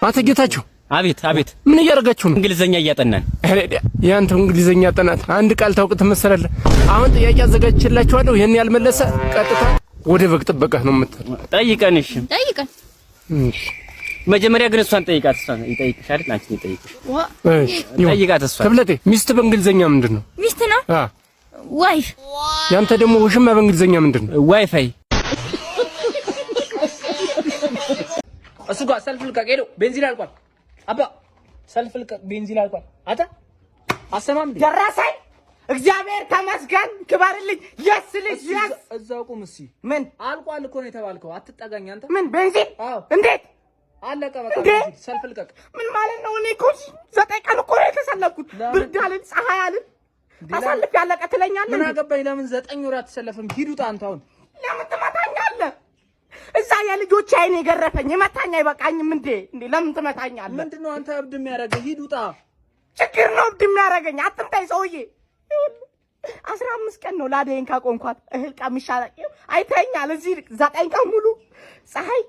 አቶ ጌታቸው። አቤት አቤት። ምን እያደረጋችሁ ነው? እንግሊዘኛ እያጠናን። ያንተ እንግሊዘኛ ጥናት አንድ ቃል ታውቅ ትመሰላለህ። አሁን ጥያቄ አዘጋጅቼላችኋለሁ። ይሄን ያልመለሰ ቀጥታ ወደ በግ ጥበቃ ነው የምትል። ጠይቀን። እሺ። ጠይቀን። እሺ። መጀመሪያ ግን እሷን ጠይቃት። እሷን ይጠይቅሽ አይደል? አንቺን ይጠይቅሽ። እሺ። ጠይቃት እሷን። ተብለጤ፣ ሚስት በእንግሊዘኛ ምንድን ነው? ሚስት ነው። አ። Wife። ያንተ ደግሞ ውሽማ በእንግሊዘኛ ምንድን ነው? ዋይፋይ። እሱ ጋር ሰልፍ ልቀቅ። ሄዶ ቤንዚን አልቋል። አባ፣ ሰልፍ ልቀቅ፣ ቤንዚን አልቋል። አንተ አሰማም እንዴ? ደረሰኝ። እግዚአብሔር ተመስገን፣ ክበርልኝ። Yes ልጅ፣ yes። እዛው ቁም። እስኪ ምን? አልቋል እኮ ነው የተባልከው። አትጠጋኝ አንተ። ምን፣ ቤንዚን? አዎ። እንዴት? አለቀ በቃ። እንዴ? ቤንዚን፣ ሰልፍ ልቀቅ። ምን ማለት ነው? እኔ እኮ 9 ቀን እኮ ነው የተሰለፍኩት። ለምን? ብርድ አልን፣ ፀሐይ አልን፣ ተሰልፍ ያለቀ ትለኛለህ። ምን እንዴ? አገባኝ? ለምን 9 ወር አትሰለፍም? ሂድ ውጣ አንተ አሁን። ለምን ትመታኛለህ? እዛ የልጆች አይን የገረፈኝ የመታኝ አይበቃኝም እንዴ? እንዴ፣ ለምን ትመታኛለህ? ምንድን ነው አንተ እብድ የሚያደርገህ? ሂድ ውጣ። ችግር ነው እብድ የሚያደርገኝ። አትምታኝ ሰውዬ። 15 ቀን ነው ላደይን ካቆምኳት እህል ቀምሻ አይተኸኛል። እዚህ 9 ቀን ሙሉ ፀሐይ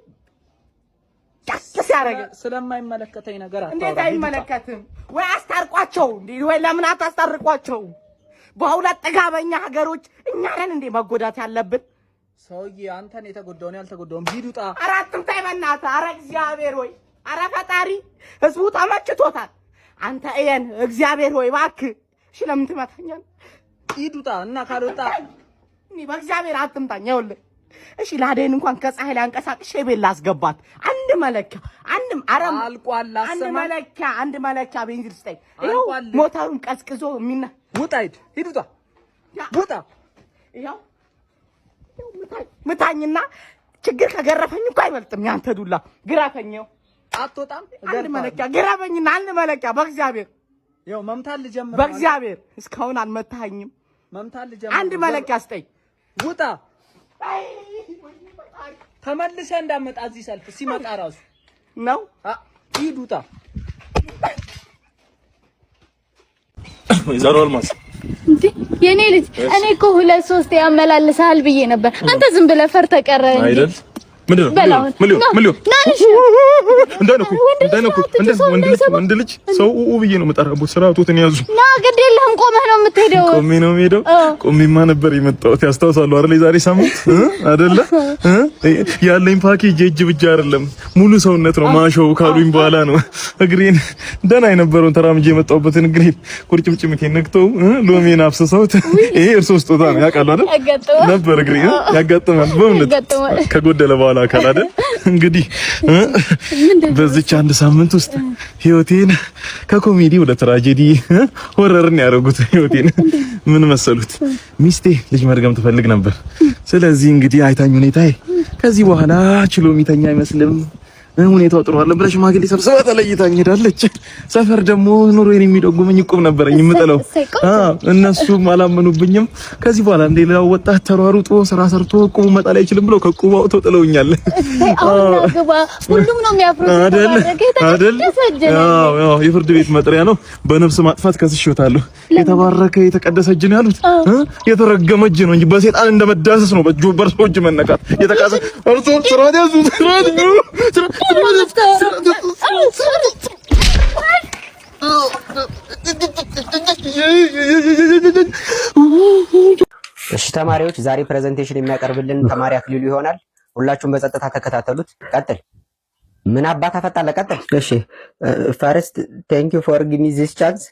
ጫቅ ሲያደርገኝ ስለማይመለከተኝ ነገር አታውራ። እንዴት ሂድ ውጣ። አይመለከትም ወይ? አስታርቋቸው እንዴ! ወይ ለምን አታስታርቋቸው? በሁለት ጥጋበኛ ሀገሮች እኛ ነን እንዴ መጎዳት ያለብን? ሰውዬ፣ አንተን የተጎዳው፣ እኔ አልተጎዳሁም። ሂድ ውጣ። ኧረ አትምታኝ በእናትህ። ኧረ እግዚአብሔር ሆይ፣ ኧረ ፈጣሪ፣ ህዝቡ ተመችቶታል። አንተ እየን እግዚአብሔር ሆይ እባክህ። እሺ ለምን ትመታኛለህ? ሂድ ውጣ እና ካልወጣ እኔ በእግዚአብሔር አትምታኝ። ይኸውልህ እሺ ላደይን እንኳን ከፀሐይ ላይ አንቀሳቅሼ ቤት ላስገባት አንድ መለኪያ አንድም አረም አልቋል። አንድ አሰማ መለኪያ፣ አንድ መለኪያ ቤንዚን ስጠኝ። ይኸው አልቋል። ሞተሩን ቀዝቅዞ የሚና ውጣ። ሂድ፣ ሂድ ውጣ፣ ውጣ። ይኸው ምታኝ፣ ምታኝና ችግር ከገረፈኝ እኮ አይበልጥም ያንተ ዱላ። ግራፈኝ፣ ይኸው። አትወጣም። አንድ መለኪያ ግራፈኝና አንድ መለኪያ በእግዚአብሔር። ይኸው መምታት ልጀምር ነው። በእግዚአብሔር እስካሁን አልመታኸኝም። መምታት ልጀምር አንድ ነው። መለኪያ ስጠኝ። ውጣ። ተመልሰህ እንዳመጣ እዚህ ሰልፍ ሲመጣ ራሱ ነው። ሂድ ውጣ። ወይዘሮ አልማዝ። እንዴ የኔ ልጅ፣ እኔ እኮ ሁለት ሶስት ያመላልሳል ብዬ ነበር። አንተ ዝም ብለህ ፈርተህ ቀረህ እንጂ። አይደል? ምንድን ነው? በል አሁን። ምን ሊሆን? ምን ሊሆን? ና ልጅ። እንዳይነኩ ወንድ ልጅ እንዳይነኩ ነው፣ እንደ ሰው ወንድ ልጅ እንዳይሰማ። ወንድ ልጅ ሰው ኡኡ ብዬ ነው የምጠራበት። ስርዓቶትን ያዙ። ና፣ ግድ የለህም፣ ቆመህ ነው የምትሄደው። ቆሜ ነው የምሄደው። አዎ። ቆሜማ ነበር የመጣሁት። ያስታውሳሉ አይደል? የዛሬ ሳምንት እ አይደለ እ ያለኝ ፓኬጅ የእጅ ብቻ አይደለም፣ ሙሉ ሰውነት ነው። ማሾው ካሉኝ በኋላ ነው እግሬን ደህና የነበረውን ተራምጄ የመጣሁበትን እግሬን ቁርጭምጭሚቴን ነክተው ሎሜን አፍስሰውት። ይሄ እርሶ ስጦታ ነው፣ ያውቃሉ አይደል? ያጋጥማል። ነበር እግሬ ያጋጥማል። በእውነት ያጋጥማል። ከጎደለ በኋላ አካል አይደል እንግዲህ በዚች አንድ ሳምንት ውስጥ ህይወቴን ከኮሜዲ ወደ ትራጀዲ horror ን ያደረጉት ህይወቴን ምን መሰሉት? ሚስቴ ልጅ መድገም ትፈልግ ነበር። ስለዚህ እንግዲህ አይታኝ ሁኔታዬ ከዚህ በኋላ ችሎ የሚተኛ አይመስልም፣ ሁኔታው ጥሩ አይደለም ብለሽ ሽማግሌ ሰብስባ ተለይታኝ ሄዳለች። ሰፈር ደግሞ ኑሮዬን የሚደጉመኝ እቁብ ነበረኝ የምጥለው፣ እነሱም አላመኑብኝም። ከዚህ በኋላ እንደ ሌላው ወጣት ተሯሩጦ ስራ ሰርቶ እቁቡ መጣል አይችልም ብለው ከእቁቡ አውጥተው ጥለውኛል። ሁሉም ነው የሚያፍሩት። አይደል አይደል? አዎ፣ የፍርድ ቤት መጥሪያ ነው። በነፍስ ማጥፋት ከስሼታለሁ። የተባረከ የተቀደሰ እጅ ነው ያሉት፣ የተረገመ እጅ ነው እንጂ በሰይጣን እንደመዳሰስ ነው። በእጁ በእርሶ እጅ መነካት የተቃሰ እርሶ ስርዓት ያዙ፣ ስርዓት። እሺ ተማሪዎች፣ ዛሬ presentation የሚያቀርብልን ተማሪ አክሊሉ ይሆናል። ሁላችሁም በጸጥታ ተከታተሉት። ቀጥል። ምን አባት አፈጣለ? ቀጥል። እሺ፣ first, thank you for give me this chance.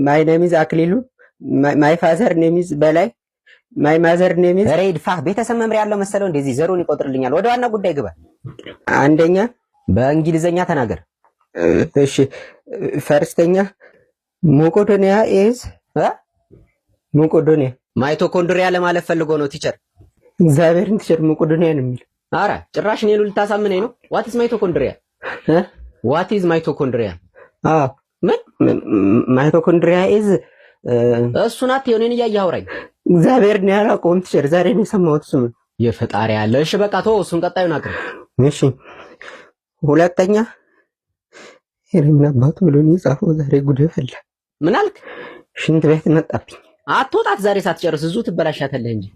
My name is አክሊሉ፣ my father name is በላይ፣ my mother name is ኧረ ይድፋህ። ቤተሰብ መምሪያ ያለው መሰለው እንደዚህ ዘሩን ይቆጥርልኛል። ወደ ዋና ጉዳይ ግባ። አንደኛ በእንግሊዘኛ ተናገር። እሺ፣ first ኛ ሞቆዶኒያ is ሞቆዶኒያ። Mitochondria ለማለት ፈልጎ ነው teacher። እግዚአብሔርን teacher፣ ሞቆዶኒያ ነው የሚል። አረ ጭራሽ እኔን ልታሳምነኝ ነው። What is mitochondria? What is mitochondria? አዎ። ምን? Mitochondria is እሱን አትየው፣ እኔን እያየህ አውራኝ። እግዚአብሔርን ያላውቀውም teacher፣ ዛሬ ነው የሰማሁት ስሙን። የፈጣሪ ያለ። እሺ በቃ ተወው እሱን፣ ቀጣዩን አቅርብ። እሺ፣ ሁለተኛ ሄረምን አባቱ ብሎ ነው የጻፈው። ዛሬ ጉድ ፈላ። ምን አልክ? ሽንት ቤት መጣብኝ። አትወጣት ዛሬ ሳትጨርስ፣ እዚሁ ትበላሻታለህ እንጂ።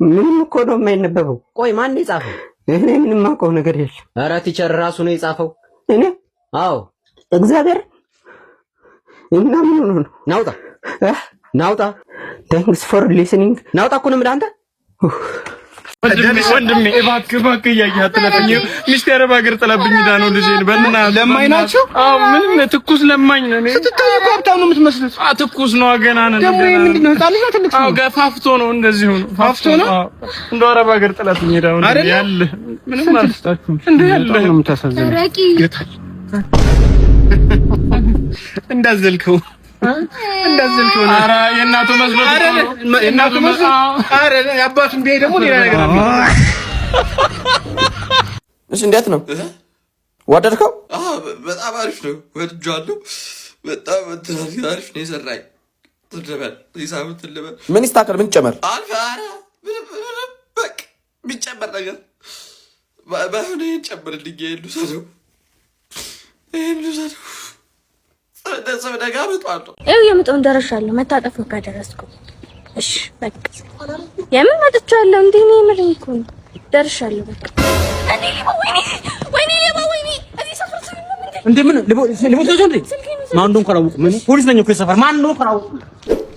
ምንም እኮ ነው የማይነበበው። ቆይ ማን ነው የጻፈው? እኔ ምንም አውቀው ነገር የለም። ኧረ teacher፣ ራሱ ነው የጻፈው። እኔ አዎ። እግዚአብሔር እና ምን ሆኖ ነው? ናውጣ ናውጣ። Thanks for listening። ናውጣ እኮ ነው የምልህ አንተ። ወንድሜ እባክህ እባክህ እያየህ አትለፈኝ። ሚስቴ አረብ ሀገር ጥላብኝ ሄዳ ነው ልጄን። በእናትህ ለማኝ ናቸው? አዎ፣ ምንም ትኩስ ለማኝ ነው። ስትታይ እኮ ሀብታም ነው የምትመስሉት። አዎ፣ ትኩስ ነው ገና ነን። ደግሞ ይሄ ምንድን ነው? ህፃን ልጅ ነው ትልቅ ሰው አዎ፣ ነው? ገፋፍቶ ነው እንደዚህ ሆኖ። ፋፍቶ ነው? አዎ፣ እንደው አረብ ሀገር ጥላብኝ ሄዳ ነው አይደለ? ያለ ምንም አልስጣችሁም። እንደው ያለ በጣም ነው የምታሳዝነው። ረቂ። እንዳዘልከው እንዳዘልከው ነው። ኧረ የእናቱ መስሎት ኧረ እኮ ነው። የእናቱ መስሎት። ኧረ የአባቱን ቢያይ ደግሞ ሌላ ነገር አለ። እሺ፣ እንዴት ነው? ወደድከው? በጣም አሪፍ ነው፣ ወድጄዋለሁ። በጣም እንትን አሪፍ ነው የሰራኝ። ትልበል ሂሳብ ትልበል። ምን ይስተካከል? ምን ይጨመር? አልፈ ኧረ ምንም ምንም በቃ የሚጨመር ነገር ባይሆን ይሄን ጨምርልኝ። ይሄን ልውሰደው፣ ይሄን ልውሰደው። ነገ አመጣዋለሁ። ይኸው የምጠውን ደርሻለሁ። መታጠፊያው ጋር ደረስኩ። እሺ በቃ የምን መጥቻለሁ እንዴ? እኔ የምሬን እኮ ነው። ደርሻለሁ በቃ። እንዴ ሌባ! ወይኔ ወይኔ ሌባ! ወይኔ እዚህ ሰፈር ሰው የለም እንዴ? እንዴ ምን ሌቦች ናቸው እንዴ? ማን እንደሆንኩ አላወኩም። እኔ ፖሊስ ነኝ እኮ የሰፈር ማን እንደሆንኩ አላወኩም።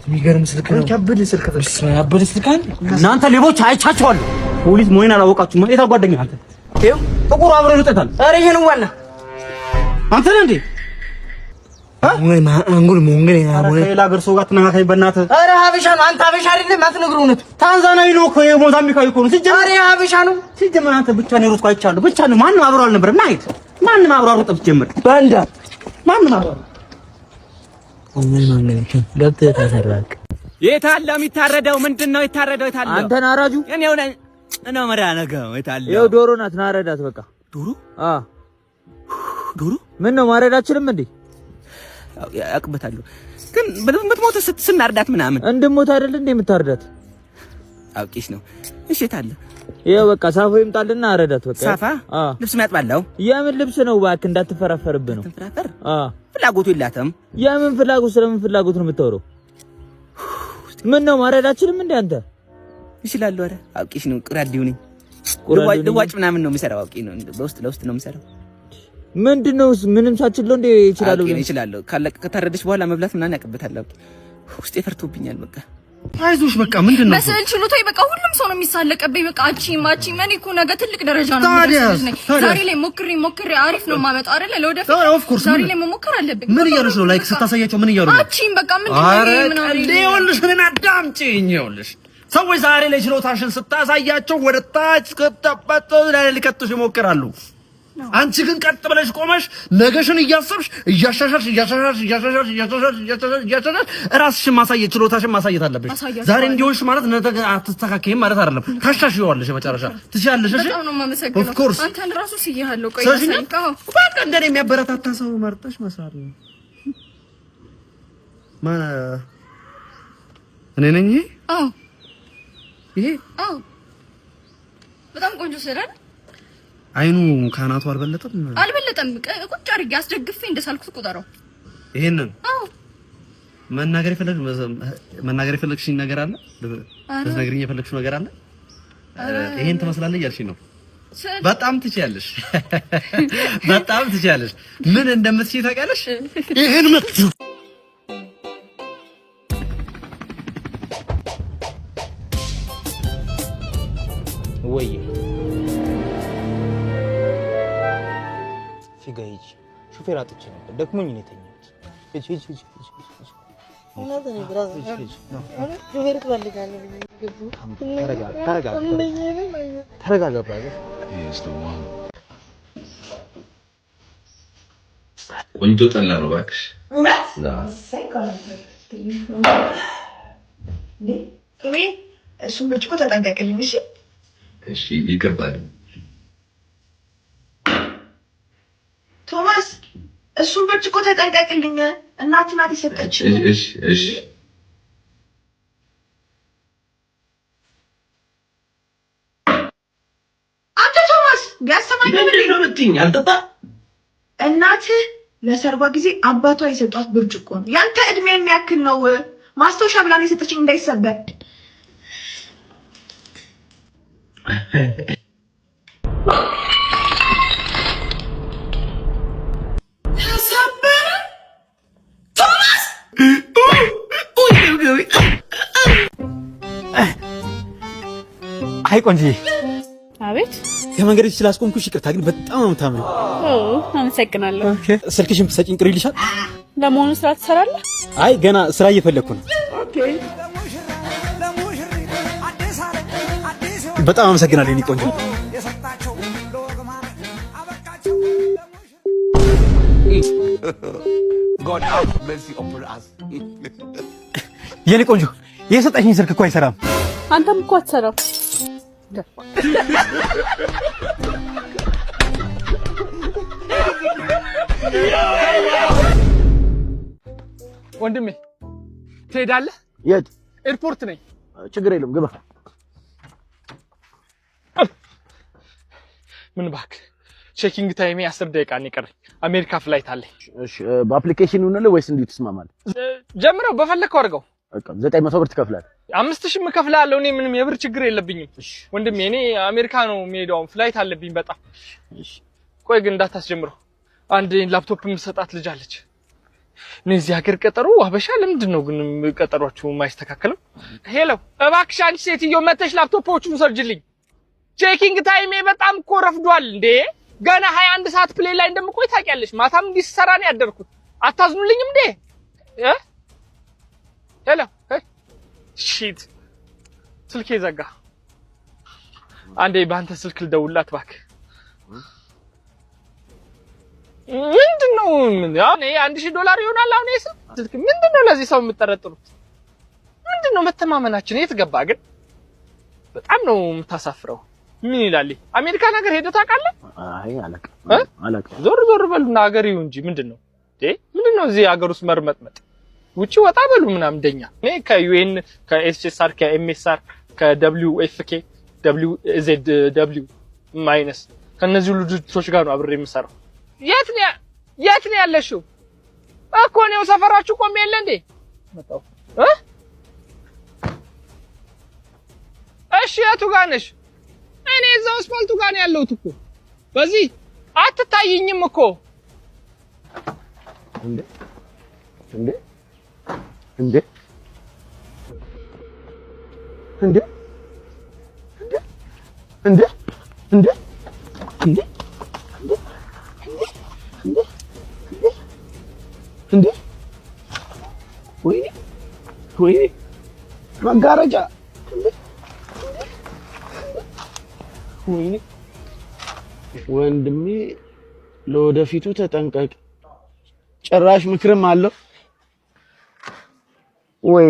የሚገርም ስልክ ነው። ያበደ ስልክ ነው። ያበደ ስልክ አይደል? እናንተ ሌቦች አይቻቸዋለሁ። ፖሊስ መሆኔን አላወቃችሁም። የት ጓደኛህ አንተ? ይኸው ጥቁሩ አብሮ ይወጣል። ኧረ ይሄ ነው ዋና። አንተ ነህ እንዴ? ከሌላ ሀገር ሰው ጋር ተነካካኝ በእናትህ። ኧረ ሀበሻ ነው። አንተ ሀበሻ አይደለም አትነግረው እውነቱ። ታንዛናዊ ነው እኮ ይሄ ሞዛምቢካዊ እኮ ነው። ሲጀመር ኧረ ሀበሻ ነው። ሲጀመር አንተ ብቻ ነው የሮጥኩ አይቻለሁ። ብቻ ነው ማንም አብሮ አልነበረም። ና ሂድ። ማንም አብሮ አልሮጠም። ሲጀመር ባንዳ ማንም አብሮ ገብተህ ተሰራክ። የት አለ የሚታረደው? ምንድን ነው የታረደው? የት አለ? አንተ ናራጁ እኔው ነኝ። ነው መራ ነገው የት አለ? ይኸው ዶሮ ናት፣ ናረዳት በቃ። ዶሮ? አ ዶሮ ምን ነው ማረድ አችልም እንዴ? አቅበታለሁ ግን ብትሞት ስናርዳት ምናምን እንድሞት አይደል እንዴ የምታርዳት? አውቄሽ ነው። እሺ የት አለ? ይኸው በቃ ሳፋ ይምጣልና አረዳት በቃ። ሳፋ? አ ልብስ የሚያጥባለው የምን ልብስ ነው እባክህ፣ እንዳትፈራፈርብህ ነው። ትንፈራፈር አ ፍላጎቱ የላትም። የምን ፍላጎት? ስለምን ፍላጎት ነው የምታወራው? ምን ነው ማረድ አችልም እንዴ አንተ? ይችላሉ። ኧረ አውቄሽ ነው። ቁራሌው ነኝ። ቁራሌው ነኝ? ልዋጭ ምናምን ነው የምሰራው። አውቄ ነው። በውስጥ ለውስጥ ነው የምሰራው። ምንድነው? ምንም ሳችል ነው እንዴ ይችላል? አውቄ ነው እችላለሁ። ካለቀ ከታረደች በኋላ መብላት ምናምን ያቀበታል። አውቄ ውስጤ ፈርቶብኛል። በቃ አይዞሽ በቃ ምንድን ነው በስዕል ችሎታዬ በቃ ሁሉም ሰው ነው የሚሳለቅብኝ። በቃ አቺም አቺም እኔ እኮ ነገ ትልቅ ደረጃ ነው ታዲያ? የምደርስ ልጅ ነኝ። ታዲያ? ዛሬ ላይ ሞክሬ ሞክሬ አሪፍ ነው የማመጣው አይደለ? ለወደፊት of course። ዛሬ ላይ መሞከር አለብኝ። ምን እያሉሽ ነው? Like ስታሳያቸው ምን እያሉ ነው? አቺም በቃ ምንድን ነው ኧረ ይሄ ምናምን ቀልዴ፣ ይኸውልሽ እኔን አዳምጪኝ። ይኸውልሽ ሰዎች ዛሬ ላይ ችሎታሽን ስታሳያቸው ወደ ታች ከተበጠ ላይ ሊከቱሽ ይሞክራሉ። አንቺ ግን ቀጥ ብለሽ ቆመሽ ነገሽን እያሰብሽ እያሻሻልሽ እያሻሻልሽ እያሻሻልሽ እያሻሻልሽ እያሻሻልሽ እያሻሻልሽ ራስሽን ማሳየት ችሎታሽን ማሳየት አለብሽ። አሳያቸዋለሁ። ዛሬ እንዲሆንሽ ማለት ነገ አትስተካከይም ማለት አይደለም። ታሻሽይዋለሽ፣ የመጨረሻ ትችያለሽ። እሺ በጣም ነው የማመሰግነው። Of course። አንተን ራሱ ስዬሃለሁ። ቆይ ስለዚህ ላሳይህ። አዎ። በቃ እንደኔ የሚያበረታታ ሰው መርጠሽ መስራት ነው። ማን እኔ ነኝ? ይሄ አዎ ይሄ አዎ፣ በጣም ቆንጆ ስዕል አይደል? አይኑ ካናቱ አልበለጠም? አልበለጠም። ቁጭ አድርጌ አስደግፌ እንደሳልኩት ቁጠረው። ይሄንን አዎ። መናገር የፈለግሽኝ ነገር አለ? ልትነግሪኝ የፈለግሽው ነገር አለ? ይሄን ትመስላለህ እያልሽኝ ነው። ስዕል በጣም ትችያለሽ፣ በጣም ትችያለሽ። ምን እንደምትችይ ታውቂያለሽ? ይሄን መት ወይ ፊጋ ሂጂ። ሹፌር አጥቼ ነበር፣ ደክሞኝ ነው የተኛሁት። ሂጂ ሂጂ ሂጂ ሂጂ ሂጂ። ሂጂ ሂጂ። ተረጋጋ ተረጋጋ ተረጋጋ brother። ቆንጆ ጠላ ነው እባክሽ። እሱን ብርጭቆ ተጠንቀቅልኝ እሺ። እሺ ይገባል። ቶማስ እሱን ብርጭቆ ተጠንቀቅልኝ። እናት ናት የሰጠችኝ። እሺ እሺ። አንተ ቶማስ ቢያሰማኝ ምንድን ነው የምትይኝ? አልጠጣ እናትህ ለሰርጓ ጊዜ አባቷ የሰጧት ብርጭቆ ነው። ያንተ እድሜ የሚያክል ነው። ማስታወሻ ብላ ነው የሰጠችኝ እንዳይሰበር። አይ ቆንጆዬ። አቤት። ከመንገድ ስላስቆምኩሽ ይቅርታ፣ ግን በጣም ነው የምታምሪው። አመሰግናለሁ። ስልክሽን ብትሰጪኝ ቅር ይልሻል? ለመሆኑ ስራ ትሰራለህ? አይ፣ ገና ስራ እየፈለግኩ ነው። በጣም አመሰግናለሁ የኔ ቆንጆ። God have mercy upon us. የኔ ቆንጆ፣ የሰጠሽኝ ስልክ እኮ አይሰራም። አንተም እኮ አትሰራም። ወንድሜ ትሄዳለህ? የት? ኤርፖርት ነኝ። ችግር የለም፣ ግባ። ምን እባክህ፣ checking time ኤ 10 ደቂቃ ነው የቀረኝ። አሜሪካ flight አለኝ። እሺ፣ በ application ይሁንልህ ወይስ እንዲሁ ትስማማለህ? ጀምረው፣ በፈለግከው አድርገው። በቃ 900 ብር ትከፍላለህ። 5,000 እከፍልሃለሁ። እኔ ምንም የብር ችግር የለብኝም ወንድሜ። እኔ አሜሪካ ነው የምሄደው፣ አሁን flight አለብኝ በጣም። ቆይ ግን እንዳታስጀምረው። አንድ ላፕቶፕ የምሰጣት ልጅ አለች። እኔ እዚህ ሀገር ቀጠሮ አበሻ ለምንድን ነው ግን ቀጠሯችሁ የማይስተካከለው? Hello፣ እባክሽ አንቺ ሴትዮ መተሽ ላፕቶፖቹን ውሰጂልኝ። Checking time ኤ በጣም እኮ ረፍዷል እንዴ። ገና 21 ሰዓት plane ላይ እንደምቆይ ታውቂያለሽ። ማታም እንዲህ ስሰራ ነው ያደርኩት። አታዝኑልኝም እንዴ? እ hello፣ shit፣ ስልኬ ዘጋ። አንዴ በአንተ ስልክ ልደውልላት እባክህ። ምንድን ነው አሁን ይሄ 1,000 ዶላር ይሆናል። አሁን ይሄ ስልክ ምንድን ነው ለዚህ ሰው የምጠረጥሩት? ምንድን ነው መተማመናችን የት ገባ ግን? በጣም ነው የምታሳፍረው። ምን ይላል? አሜሪካ ነገር ሄደህ ታውቃለህ? አይ፣ አላውቅም። እ? አላውቅም። ዞር ዞር በሉና ሀገር ይሁን እንጂ ምንድን ነው እንዴ? ምንድን ነው እዚህ ሀገር ውስጥ መርመጥመጥ? ውጪ ወጣ በሉ ምናምን እንደኛ። እኔ ከዩኤን፣ ከኤስኤስአር፣ ከኤምኤስአር፣ ከደብሊው ኤፍኬ፣ ደብሊው ዜድ ደብሊው ማይነስ ከእነዚህ ሁሉ ድርጅቶች ጋር ነው አብሬ የምሰራው። የት ነው ያለሽው? እኮ እኔው ሰፈራችሁ ቆሜ የለ እንዴ? መጣሁ እ እሺ፣ የቱ ጋር ነሽ? እኔ እዛው አስፋልቱ ጋር ነው ያለሁት እኮ። በዚህ አትታይኝም እኮ። እንዴ እንዴ እንዴ እንዴ እንዴ እንዴ እንዴ እንዴ እንዴ! ወይኔ ወይኔ፣ መጋረጃ! ወይኔ! ወንድሜ፣ ለወደፊቱ ተጠንቀቅ። ጭራሽ ምክርም አለው ወይ?